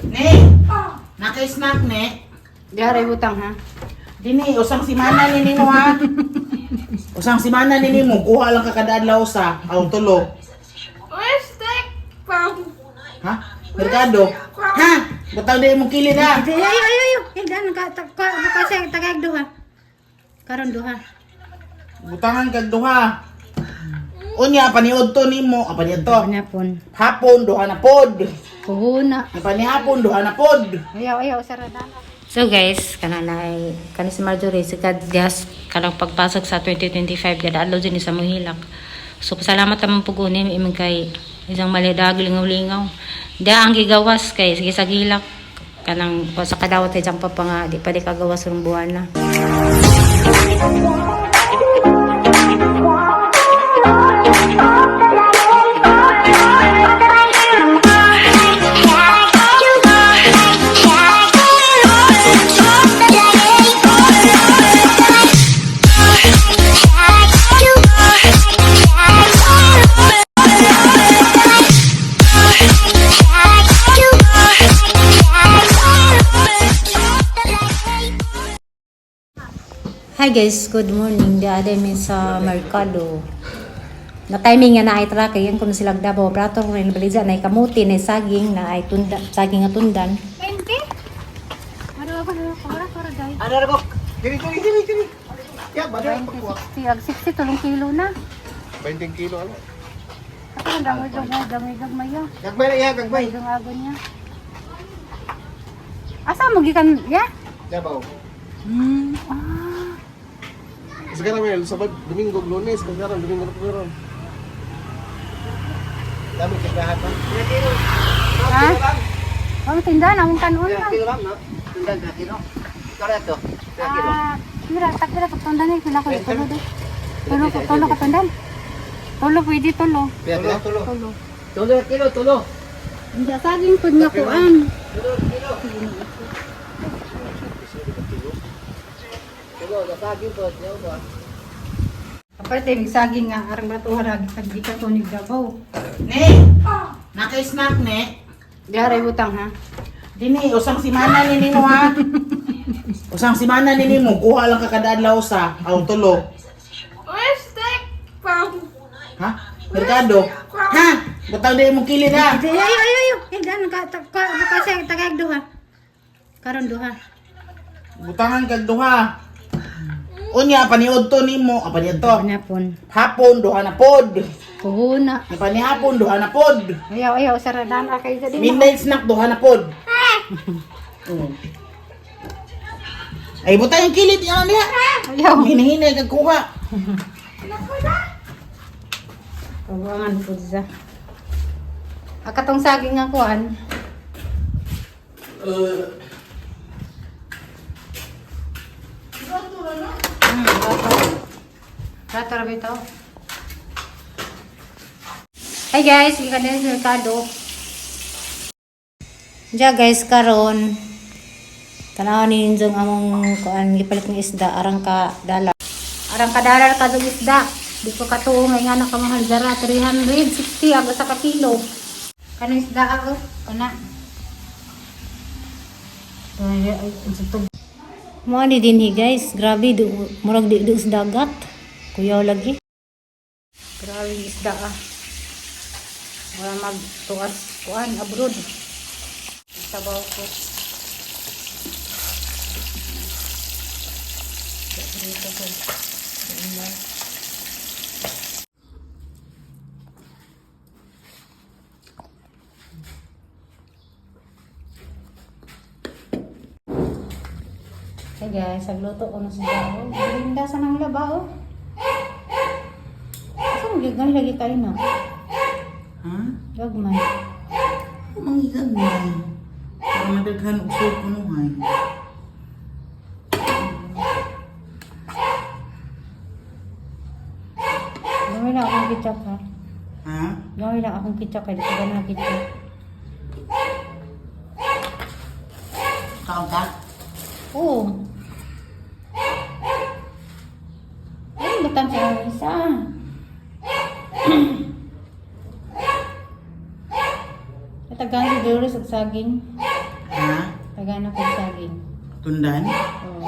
Ne! Naka-snack, ne? Diharay butang ha. Dini, usang simana ni nimo ha. Usang simana ni nimo, kuha lang ka kada adlaw sa aw tulo. Where's that from? Ha? Merkado. Ha? Butang di imong kilid ha. Ay, ay, ay, ay. Eh, dan ka ka ka sa tagag duha. Karon duha. Butangan kag duha. Unya paniud to nimo, ah, paniud to. Panapon. Hapon duha na pod. Puhuna. Panihapon duha na pod. Ayaw, ayaw sarada. So guys, kana na ay kani si Marjorie si Gas kanang pagpasok sa 2025 kada adlaw din sa Mohilak. So pasalamat naman po kunin imong kay isang malidag lingaw-lingaw. Di ang gigawas kay sige sa gilak kanang pa sa kadawat ay pa pa nga di pa di kagawas rong buwan na. Hi guys, good morning. Di ade mi sa merkado. Na timing nga na ay truck yan kuno sila Davao operator rin balidza na ay kamuti na ay saging na ay tunda, saging nga tundan. 20. Ano ba ano para para dai. Ano na Dili, dili, dili, dili. Ya, ba na pagkuha. 60, ag 60 tulong kilo na. 20 kilo ano? Ako ang dami dami dami gagmay ya. Gagmay na iya, gagmay. Gagmay agon niya. Asa mo gikan ya? Ya ba? Ah. Sekarang may sabad Domingo, Lunes, kagaran Domingo na karon. Dami tindahan pa. Ha? Ang tindahan among kanon lang. Kilo lang, no? Tindahan ka kilo. Kaya to. Ah, mira, takira pag tundan eh, pila ko tulo do. Tulo tulo ka tundan. Tulo pwede tulo. Tulo, tulo. Tulo kilo, tulo. Hindi saging pud nga kuan. Tulo kilo. Tulo, nasaging po, diyo ba? Aparte mig saging nga arang batuhan ra gikan tunig Davao. Ne! Naka-snack, ne? Diharay butang ha. Dini, usang simana ni nimo ha. Usang simana ni nimo, kuha lang ka kada adlaw sa aw tulo. Where's that from? Ha? Merkado. Ha? Butang di imong kilid ha. Ay, ay, ay, ay. Eh, dan ka ka ka sa tagag duha. Karon duha. Butangan kag duha. Unya paniud to nimo, ah, paniud to. Panapon. Hapon duha na pod. Puhuna. Panihapon duha na pod. Ayaw, ayaw sarada na kay sa di. Midnight snack duha na pod. Ay butang yung kilid yan niya. Ayaw. Hinihinay kag kuha. Kawangan po sa. Akatong saging nga kuan. Rato ra bitaw. Hi guys, gikan din sa merkado. Diya guys karon tanaw ni ninjong among kuan gipalit ng isda arang ka dala. Arang kadalar ka dong isda. Di ko katuo nga nga nakamahal dara 360 ang usa ka kilo. Kanang isda ako kana. Ay, ay, unsa to? Mo ni dinhi guys, grabe di, murag di, di sa dagat. Kuyaw lagi. Grabe yung isda ah. Wala magtuas kuan abroad. Sabaw ko. Dito ko. Hey guys, sagluto ko na sa bao. Linda sa nang laba oh. Asa mo gigan lagi kayo na? Ha? Gagmay. Mangigagmay. Para madaghan og suot kunuhay. Gawin lang akong ketchup ha. Ha? Gawin lang akong ketchup kay di ko ganahan ketchup. Kaon ka? Oo. Ay, butang sa isa. Katagan si Dolores og saging. Ha? Tagana ko saging. Tundan? Oo.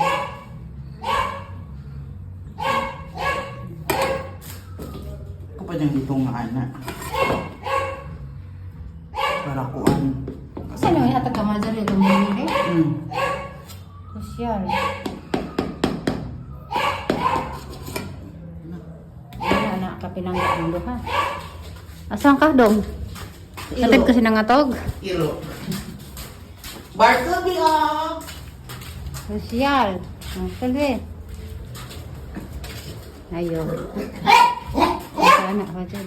Ako pa diyang itong nga ana. Para kuan. Kasi nang ihatag ka Marjorie itong bumili. Sosyal. Wala na ka pinangga ng duha. Asan ka dong? Natid kasi nangatog. Iro. Bartleby ah! Sosyal. Ang. Ayo. Sana ka dyan.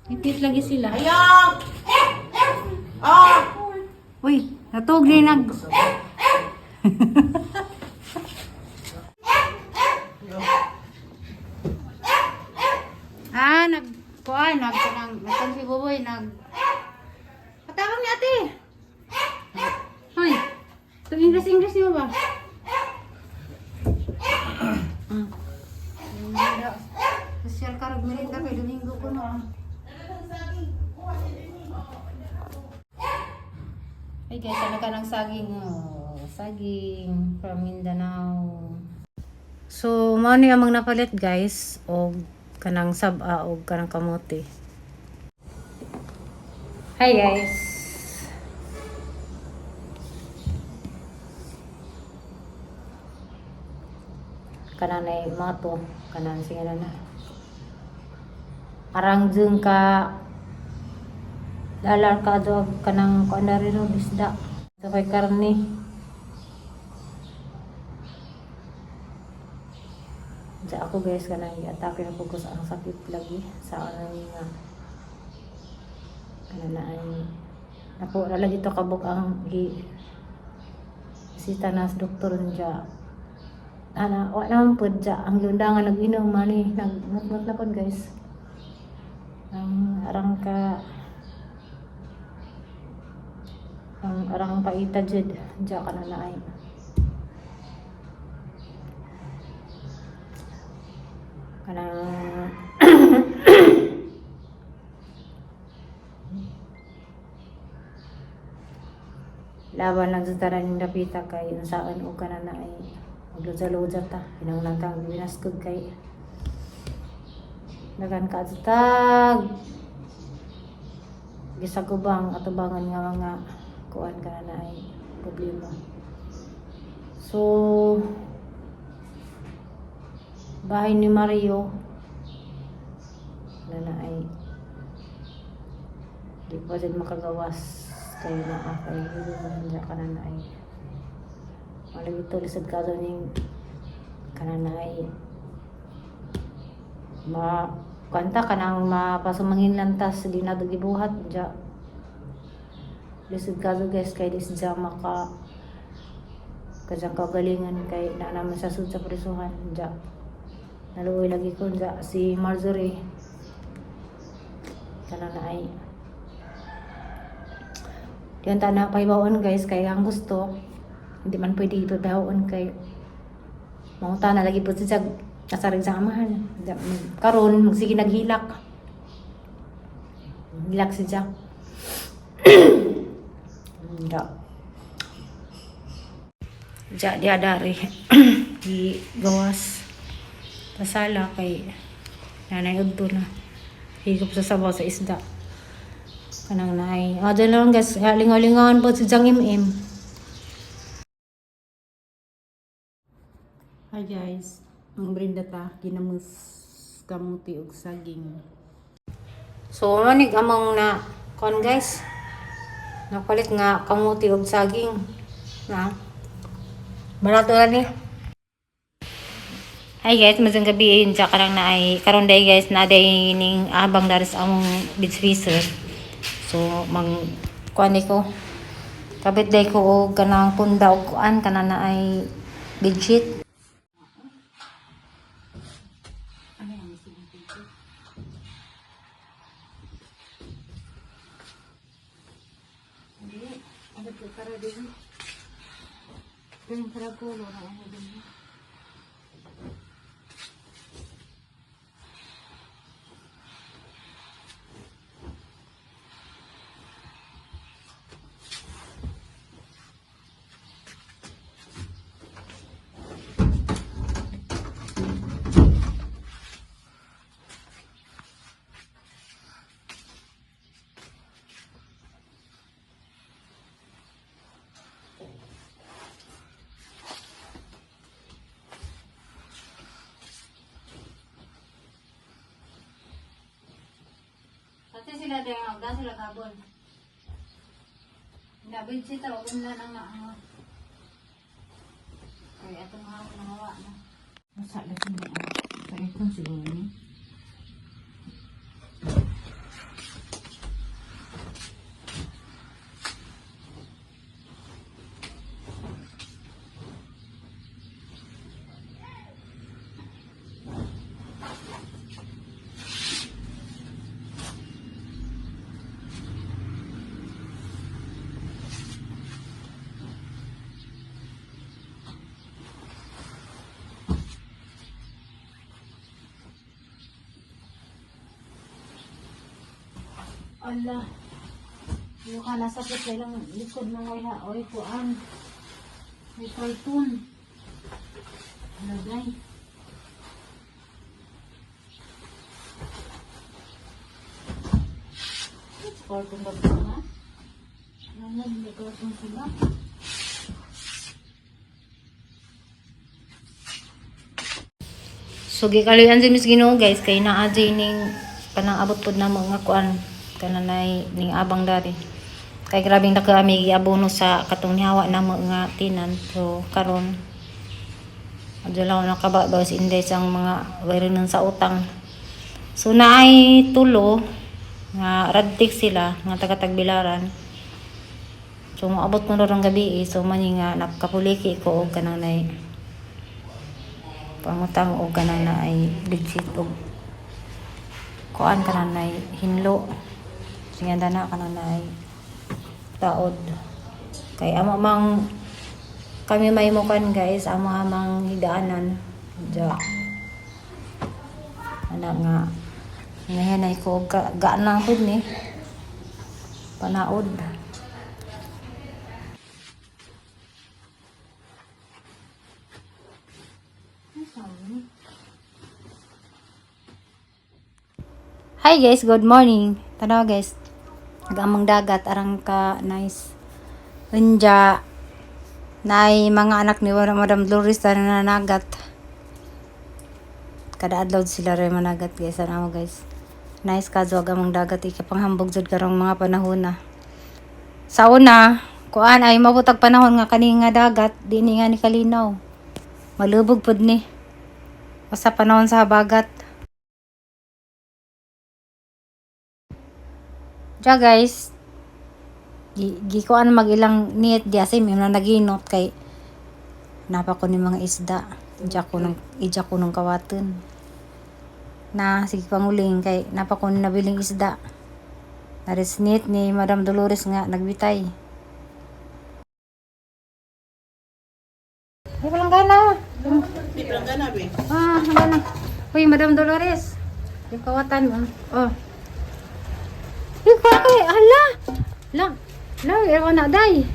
Ipit lagi sila. Ayaw! Ah! Uy, natog ni nag. Ah, nag kuan, nag kanang nagkan si Buboy nag. Patawag ni ate. Hoy. Itong English English niyo ba? Ah. Social ka rog merienda kay Domingo ko no. Ay guys, ano ka ng saging? Oh, saging from Mindanao. So, mao ni among napalit guys og kanang sab-a og kanang kamote. Hi guys. Kanang nay mga to, kanang sige na na. Arang jung ka dalar ka do kanang kuan na rin og isda. Sa kay karne. Sa ako guys kanang giatake na pud ko sa ang sakit lagi sa anang nga kanang na ay napo na lagi to kabuk ang gi bisita na sa doktor niya ana wa naman pud dya ang lundangan nag-inom mani nagmutmut na pud guys ang arang ka ang arang paita jud dya ka na naay. Kanang laban lang sa tanan yung dapita kay unsaan og kana na ay magluja-luja ta kinahanglan ta binaskog kay dagan ka tag gisagubang atubangan nga mga kuan kana na ay problema. So bahay ni Mario na na ay di pa din makagawas kay na kay hindi ka na na ay malagi ito lisod ka doon yung kana na ay ma kanta ka nang mapasumangin lantas di na gibuhat dya lisod ka guys kay di siya maka kadyang kagalingan kay na naman sa sud sa prisuhan dya naluoy lagi ko dya si Marjorie kana na ay diyan ta na pahibaon guys kay ang gusto hindi man pwede ipabawon kay manguta na lagi po siya kasarig sa amahan. Karon magsige naghilak hilak siya da ja di adari di gawas pasala kay nanay udto na higop sa sabaw sa isda kanang naay ah dyan lang guys, lingaw-lingawan po si Jang Im. Hi guys, ang brinda ta ginamos kamuti og saging. So manig among na kon guys. Napalit nga kamuti og saging. Na. Barato ra ni. Hi guys, mazang gabi inja karang na ay karon day guys na day ning abang dari sa among beach freezer. So mang kuan ko. Kabit day ko og kanang punda og kuan kana na ay bedsheet. Sila tayo nga sila gabon. Nabid siya tao na nang naangot. Kaya atong hawak na hawa na. Masa lagi ni ah. Sa aircon siguro ni. Ala. Yung ka nasakit sa ilang likod ng way ha. Oy, kuan. May cartoon. Lagay. Cartoon ba ito ha? Ano, may cartoon sila. So gikaluyan si Miss Ginoo guys kay naa jay ning kanang abot pod na mga kuan kananay ning abang dari. Kay grabing dako ami giabono sa katong nihawa na mga tinan. So karon adyo lang ako nakababaw si Inday sang mga wayro sa utang. So naay tulo nga radtik sila nga taga Tagbilaran. So moabot ko ron gabi eh. So mani nga nakapuliki ko og kanang nay pangutang og kanang na ay legit og kuan kanang nay hinlo sige na kanang na ay taod kay amo mang kami maimukan guys amo amang higaanan ja ana nga nahinay ko og gaan lang pud ni panaod. Hi guys, good morning. Tanaw guys. Gamang dagat arang ka nice. Unja nay mga anak ni Madam Dolores na nananagat. Kada adlaw sila ray managat guys. Tanaw guys. Nice ka zuwag amang dagat ikapanghambog jud karong mga panahon na. Sa una, kuan ay mabutag panahon nga kani nga dagat di ni nga ni kalinaw. Malubog pud ni. Basta panahon sa habagat. Ja guys, gikuan mag ilang niyet di asim yung naginot kay napa ko ni mga isda. Ija ko ng kawaton. Na sige panguling kay napa ko ni nabiling isda. Narisnit ni Madam Dolores nga nagbitay. Ay, walang gana. Di lang gana be. Ah, wala na. Uy, Madam Dolores. Yung kawatan mo. Oh. Uy, kuha ko eh. Hala. La. La, ewan na, day.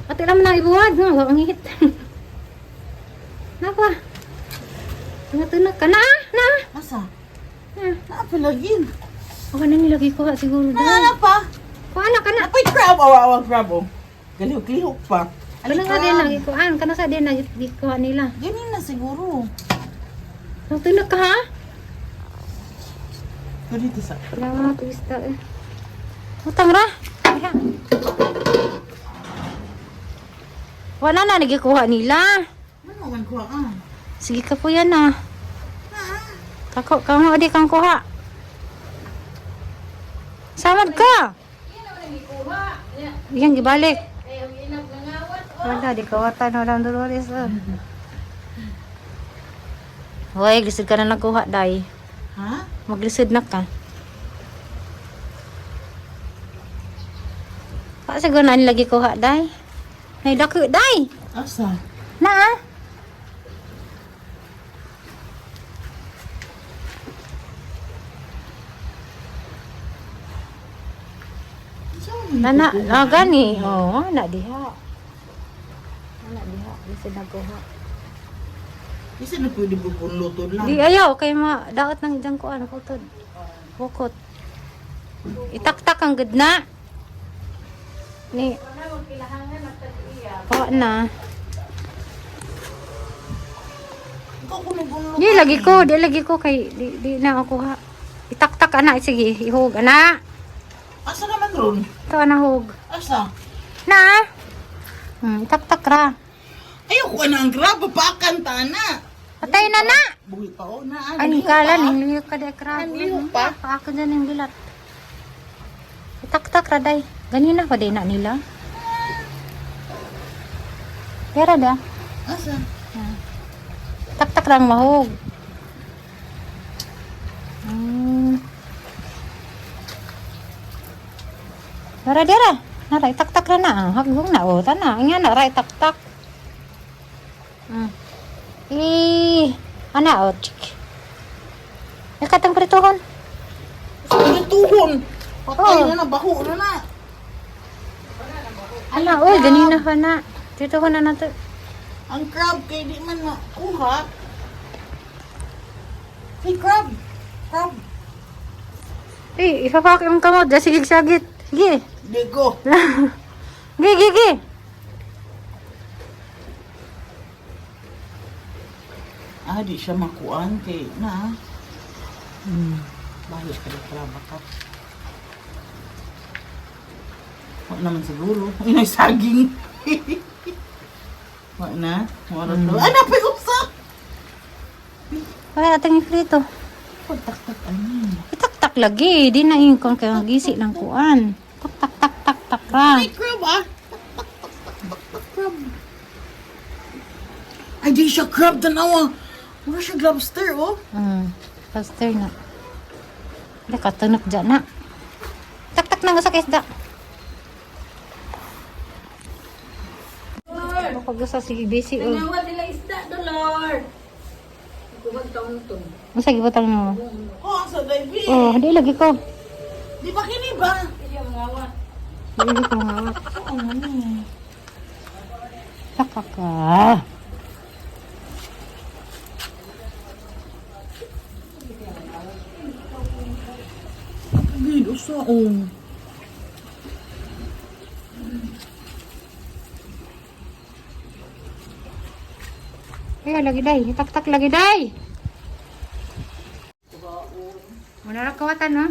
Ate lang na ibuwad. No, ang hit. Napa. Nga tunak ka na. Ah, Na. Asa? Na. Naa pa lagi. Ako na nilagay ko siguro. Day. Naa pa. Kuha na ka na. Napay crab awa awa crab oh. Galihok-lihok pa. Ano nga din lagi kuhaan? Kana sa din lagi kuha nila. Ganin na siguro. Ang tunak ka ha? Pero dito sa Wala mga twista eh. Utang ra. Wala. Wala na nagikuha nila. Ano man kuha ka? Sige ka po yan ah. Kako, kamo di kang kuha. Samad ka. Yan gibalik. Wala di kawatan walang Dolores. Oh. Hoy, lisod ka na nagkuha day. Ha? Maglisod na ka. Pa siguro na lagi kuha day. Nay dako day. Asa? Na ah. Na na, na gani. Oh, na diha. Na diha, lisod na kuha. Isa na pwede bupunluto lang. Di ayaw kay ma daot nang diyang kuan kutod. Bukot. Itaktak ang gud na. Ni Pa na. Ikaw kung nabunlo. Di lagi ko, di lagi ko kay di na ako ha. Itaktak ana sige, ihog ana. Asa naman ron? Ito ana hog. Asa? Na. Itaktak ra. Ayoko na ang grab, papakan ta na. Patay na na. Buhi pa o na. Ani kala ning lihok ka di krab. Ang lihok pa? Paako dyan yung bilat. Itaktak ra day. Ganina pa day na nila. Pera da. Asa? Taktak lang mahog. Dara dara. Nara itaktak ra na. Ah, Hagong na o tana. Nga na ra itaktak. Eh, ana o chik. Ikatang prituhon. Prituhon. Patay Oh. na na, baho na na. Ana oy ganina pa na. Prituhon na nato. Ang crab kay di man makuha. Hey, crab. Crab. Eh, ipapak imong kamot da sige sagit. Sige. Di ko. Gi gi gi. Ah, di siya makuan kay na. Bahis ka di crab ka. Wa naman siguro. Inay saging. Wa na. Wa na. Ah, napay usa. Wala atang iprito. Pagtaktak ani. Itaktak lagi, di na yung kung kaya gisi ng kuan. Tak tak tak tak tak ra. Ay, crab ah. Tak, tak, tak, tak, tak, tak, crab. Ay, di siya crab tanawa. Wala siya lobster, oh. Faster na. Hindi ka tunok dyan na. Tak tak nang usa ka isda. Pag usa sige busy oh. Tanawa nila isda do Lord. Kuwag taon to. Unsa gibutang mo? Oh, asa baby. Oh, di lagi ko. Di ba kini ba? Di lagi ko ngawat. Oo, ano eh. Taka ka. Gid, usa, oh. Ayo lagi day, tak tak lagi day. Wala ra kawatan no?